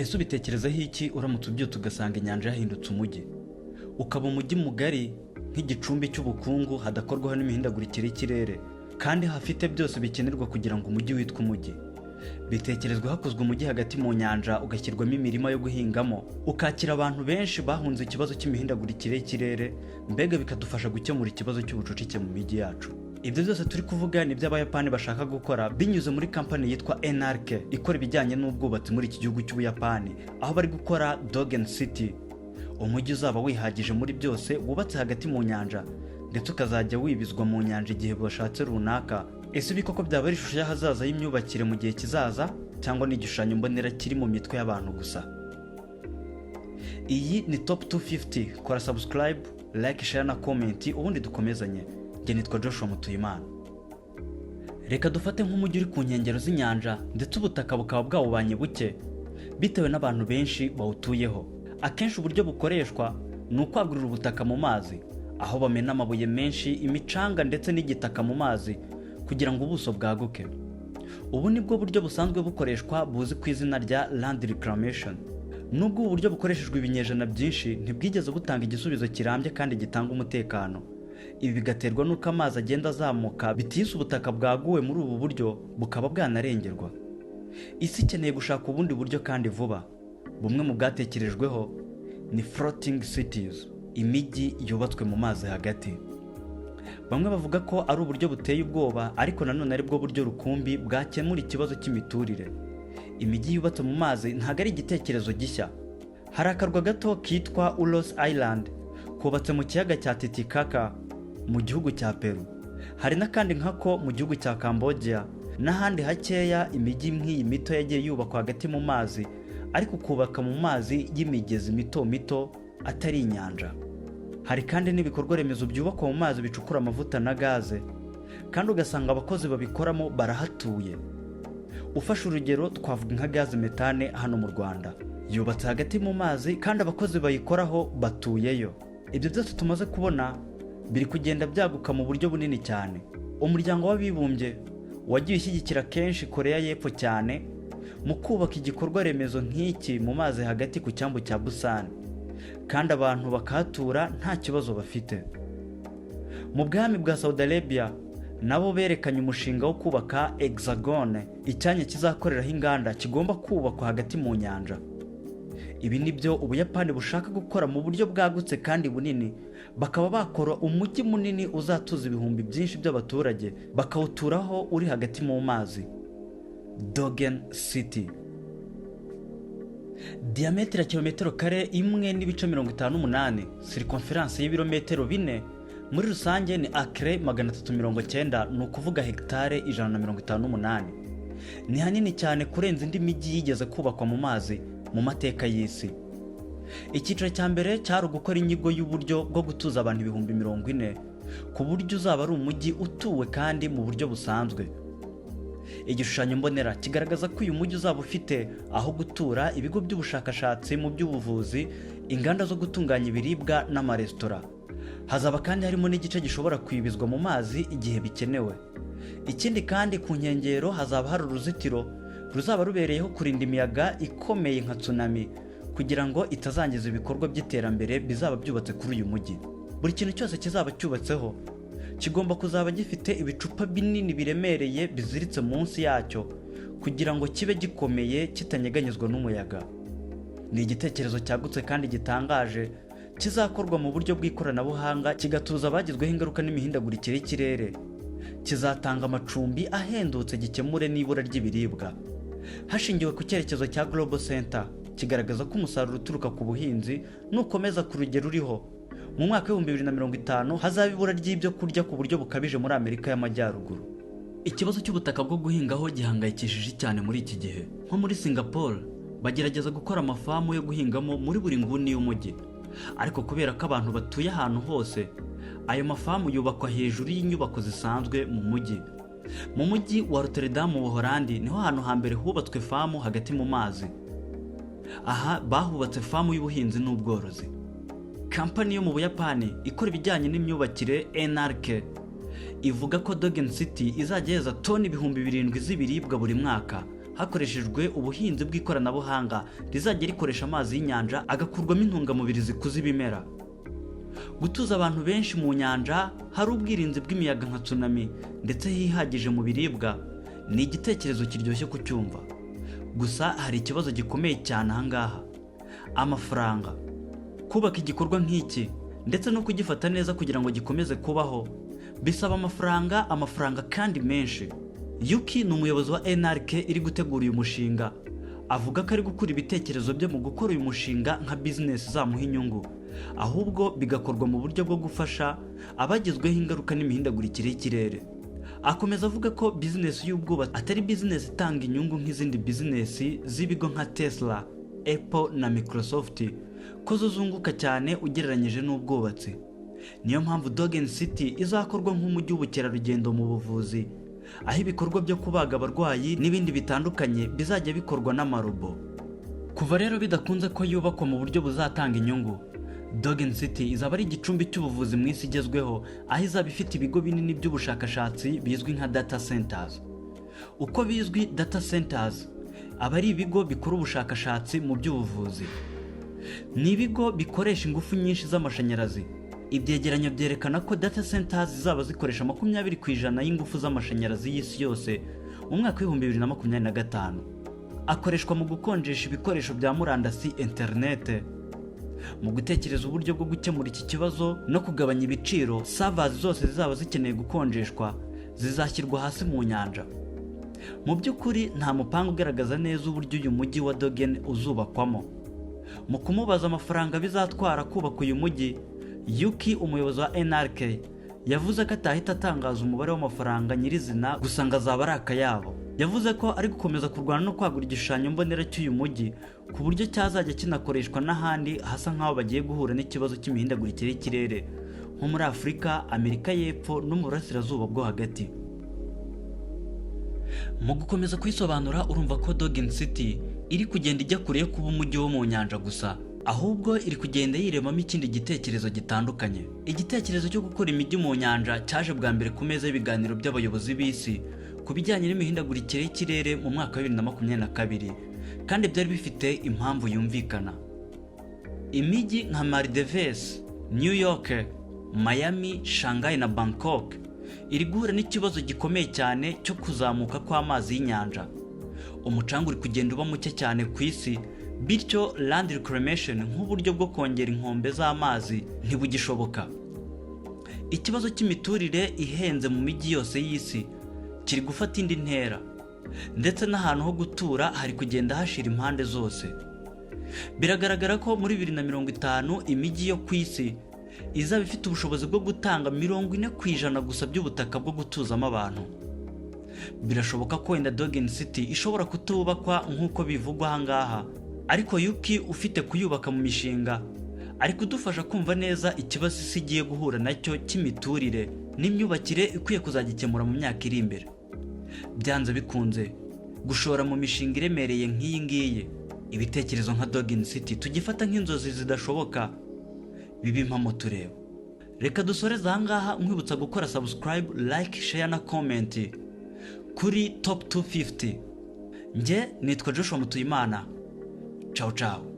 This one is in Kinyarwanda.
Ese ubitekerezaho iki uramutse ubyutse ugasanga inyanja yahindutse umujyi, ukaba umujyi mugari nk'igicumbi cy'ubukungu, hadakorwaho n'imihindagurikire y'ikirere kandi hafite byose bikenerwa kugira ngo umujyi witwe umujyi? Bitekerezwa hakozwe umujyi hagati mu nyanja, ugashyirwamo imirima yo guhingamo, ukakira abantu benshi bahunze ikibazo cy'imihindagurikire y'ikirere, mbega bikadufasha gukemura ikibazo cy'ubucucike mu mijyi yacu. Ibyo byose turi kuvuga ni ibyo Abayapani bashaka gukora binyuze muri kampani yitwa NRK ikora ibijyanye n'ubwubatsi muri iki gihugu cy'Ubuyapani, aho bari gukora Dogen City, umujyi uzaba wihagije muri byose, wubatse hagati mu nyanja, ndetse ukazajya wibizwa mu nyanja igihe bashatse runaka. Ese ibi koko byaba ari ishusho y'ahazaza y'imyubakire mu gihe kizaza, cyangwa ni igishushanyo mbonera kiri mu mitwe y'abantu gusa? Iyi ni Top 250. Kora subscribe, like, share na comment, ubundi dukomezanye. Njye nitwa Joshua Mutuyimana. Reka dufate nk'umujyi uri ku nkengero z'inyanja, ndetse ubutaka bukaba bwawubanye buke bitewe n'abantu benshi bawutuyeho. Akenshi uburyo bukoreshwa ni ukwagurira ubutaka mu mazi, aho bamena amabuye menshi, imicanga ndetse n'igitaka mu mazi kugira ngo ubuso bwaguke. Ubu ni bwo buryo busanzwe bukoreshwa buzi ku izina rya land reclamation. Nubwo ubu buryo bukoreshejwe ibinyejana byinshi, ntibwigeze butanga igisubizo kirambye kandi gitanga umutekano. Ibi bigaterwa n'uko amazi agenda azamuka bitise, ubutaka bwaguwe muri ubu buryo bukaba bwanarengerwa. Isi ikeneye gushaka ubundi buryo kandi vuba. Bumwe mu bwatekerejweho ni floating cities, imijyi yubatswe mu mazi hagati. Bamwe bavuga ko ari uburyo buteye ubwoba, ariko nanone ari bwo buryo rukumbi bwakemura ikibazo cy'imiturire. Imijyi yubatse mu mazi ntabwo ari igitekerezo gishya. Hari akarwa gato kitwa Uros Island kubatse mu kiyaga cya Titicaca mu gihugu cya Peru. Hari n'akandi nkako mu gihugu cya Cambodia n'ahandi hakeya. Imijyi nk'iyi mito yagiye yubakwa hagati mu mazi, ariko ukubaka mu mazi y'imigezi mito mito atari inyanja. Hari kandi n'ibikorwa remezo byubakwa mu mazi bicukura amavuta na gaze, kandi ugasanga abakozi babikoramo barahatuye. Ufashe urugero, twavuga nka gaze metane hano mu Rwanda yubatse hagati mu mazi, kandi abakozi bayikoraho batuyeyo. Ibyo byose tumaze kubona biri kugenda byaguka mu buryo bunini cyane. Umuryango w'Abibumbye wagiye ushyigikira kenshi Koreya y'Epfo cyane mu kubaka igikorwa remezo nk'iki mu mazi hagati ku cyambu cya Busan, kandi abantu bakahatura nta kibazo bafite. Mu bwami bwa Saudi Arabia nabo berekanye umushinga wo kubaka Hexagone, icyanya kizakoreraho inganda kigomba kubakwa hagati mu nyanja. Ibi ni byo Ubuyapani bushaka gukora mu buryo bwagutse kandi bunini, bakaba bakora umujyi munini uzatuza ibihumbi byinshi by'abaturage, bakawuturaho uri hagati mu mazi, Dogen City. Diameter ya kilometero kare 1.58, circumference y'ibirometero 4, muri rusange ni acre 390, ni ukuvuga hegitare 158. Ni hanini cyane kurenza indi mijyi yigeze kubakwa mu mazi mu mateka y'isi. Icyiciro cya mbere cyari ugukora inyigo y'uburyo bwo gutuza abantu 40,000, ku buryo uzaba ari umujyi utuwe kandi mu buryo busanzwe. Igishushanyo mbonera kigaragaza ko uyu mujyi uzaba ufite aho gutura, ibigo by'ubushakashatsi mu by'ubuvuzi, inganda zo gutunganya ibiribwa n'amaresitora. Hazaba kandi harimo n'igice gishobora kwibizwa mu mazi igihe bikenewe. Ikindi kandi, ku nkengero hazaba hari uruzitiro ruzaba rubereyeho kurinda imiyaga ikomeye nka tsunami, kugira ngo itazangiza ibikorwa by'iterambere bizaba byubatse kuri uyu mujyi. Buri kintu cyose kizaba cyubatseho kigomba kuzaba gifite ibicupa binini biremereye biziritse munsi yacyo, kugira ngo kibe gikomeye kitanyeganyezwa n'umuyaga. Ni igitekerezo cyagutse kandi gitangaje kizakorwa mu buryo bw'ikoranabuhanga, kigatuza abagizweho ingaruka n'imihindagurikire y'ikirere, kizatanga amacumbi ahendutse, gikemure n'ibura ry'ibiribwa. Hashingiwe ku cyerekezo cya Global Center, kigaragaza ko umusaruro uturuka ku buhinzi nukomeza ku rugero uriho, mu mwaka w'2050 hazaba ibura ry'ibyo kurya ku buryo bukabije muri Amerika y'Amajyaruguru. Ikibazo cy'ubutaka bwo guhingaho gihangayikishije cyane muri iki gihe. Nko muri Singapore bagerageza gukora amafamu yo guhingamo muri buri nguni y'umujyi, ariko kubera ko abantu batuye ahantu hose, ayo mafamu yubakwa hejuru y'inyubako zisanzwe mu mujyi. Mu mujyi wa Rotterdam mu Buholandi niho hantu hambere hubatswe famu hagati mu mazi. Aha bahubatse famu y'ubuhinzi n'ubworozi. Kampani yo mu Buyapani ikora ibijyanye n'imyubakire NRK ivuga ko Dogen City izajya yeza toni 7,000 z'ibiribwa buri mwaka. Hakoreshejwe ubuhinzi bw'ikoranabuhanga rizajya rikoresha amazi y'inyanja agakurwamo intungamubiri zikuza ibimera. Gutuza abantu benshi mu nyanja hari ubwirinzi bw'imiyaga nka tsunami ndetse hihagije mu biribwa ni igitekerezo kiryoshye kucyumva. Gusa hari ikibazo gikomeye cyane ahangaha: amafaranga. Kubaka igikorwa nk'iki ndetse no kugifata neza kugira ngo gikomeze kubaho bisaba amafaranga, amafaranga kandi menshi. Yuki ni umuyobozi wa NRK iri gutegura uyu mushinga. Avuga ko ari gukura ibitekerezo bye mu gukora uyu mushinga nka bizinesi izamuha inyungu, ahubwo bigakorwa mu buryo bwo gufasha abagizweho ingaruka n'imihindagurikire y'ikirere. Akomeza avuga ko bizinesi y'ubwubatsi atari bizinesi itanga inyungu nk'izindi bizinesi z'ibigo nka Tesla, Apple na Microsoft, ko zo zunguka cyane ugereranyije n'ubwubatsi. Niyo mpamvu Dogen City izakorwa nk'umujyi w'ubukerarugendo mu buvuzi, aho ibikorwa byo kubaga abarwayi n'ibindi bitandukanye bizajya bikorwa n'amarobo. Kuva rero bidakunze ko yubakwa mu buryo buzatanga inyungu, Dogen City izaba ari igicumbi cy'ubuvuzi mu isi igezweho, aho izaba ifite ibigo binini by'ubushakashatsi bizwi nka data centers. Uko bizwi, data centers aba ari ibigo bikora ubushakashatsi mu by'ubuvuzi. Ni ibigo bikoresha ingufu nyinshi z'amashanyarazi. Ibyegeranyo byerekana ko data centers zizaba zikoresha 20% y'ingufu z'amashanyarazi y'isi yose mu mwaka w'2025, akoreshwa mu gukonjesha ibikoresho bya murandasi, interinete. Mu gutekereza uburyo bwo gukemura iki kibazo no kugabanya ibiciro, servers zose zizaba zikeneye gukonjeshwa zizashyirwa hasi mu nyanja. Mu by'ukuri nta mupangu ugaragaza neza uburyo uyu mujyi wa Dogen uzubakwamo. Mu kumubaza amafaranga bizatwara kubaka uyu mujyi, Yuki, umuyobozi wa NRK, yavuze ko atahita atangaza umubare w'amafaranga nyirizina, gusa ngo azaba ari akayabo. Yavuze ko ari gukomeza kurwana no kwagura igishushanyo mbonera cy'uyu mujyi ku buryo cyazajya kinakoreshwa n'ahandi hasa nk'aho bagiye guhura n'ikibazo cy'imihindagurikire y'ikirere, nko muri Afurika, Amerika y'Epfo no mu Burasirazuba bwo Hagati. Mu gukomeza kuyisobanura, urumva ko Dogen City iri kugenda ijya kure yo kuba umujyi wo mu nyanja gusa, ahubwo iri kugenda yiremamo ikindi gitekerezo gitandukanye. Igitekerezo cyo gukora imijyi mu nyanja cyaje bwa mbere ku meza y'ibiganiro by'abayobozi b'isi ku bijyanye n'imihindagurikire y'ikirere mu mwaka wa 2022, kandi byari bifite impamvu yumvikana. Imijyi nka Maldives, New York, Miami, Shanghai na Bangkok iri guhura n'ikibazo gikomeye cyane cyo kuzamuka kw'amazi y'inyanja. Umucanga uri kugenda uba muke cyane ku isi, bityo land reclamation nk'uburyo bwo kongera inkombe z'amazi ntibugishoboka. Ikibazo cy'imiturire ihenze mu mijyi yose y'isi kiri gufata indi ntera, ndetse n'ahantu ho gutura hari kugenda hashira impande zose. Biragaragara ko muri 2050 imijyi yo ku isi izaba ifite ubushobozi bwo gutanga 40% gusa by'ubutaka bwo gutuzamo abantu. Birashoboka ko wenda Dogen City ishobora kutubakwa nk'uko bivugwa aha ngaha, ariko Yuki ufite kuyubaka mu mishinga ari kudufasha kumva neza ikibazo isi igiye guhura nacyo cy'imiturire n'imyubakire ikwiye kuzagikemura mu myaka iri imbere. Byanze bikunze, gushora mu mishinga iremereye nk'iyi ngiyi, ibitekerezo nka Dogen City tugifata nk'inzozi zidashoboka biba impamo tureba. Reka dusoreze aha ngaha, nkwibutsa gukora subscribe, like, share na comment kuri Top 250. Njye nitwa Joshua Mutuyimana. Ciao ciao.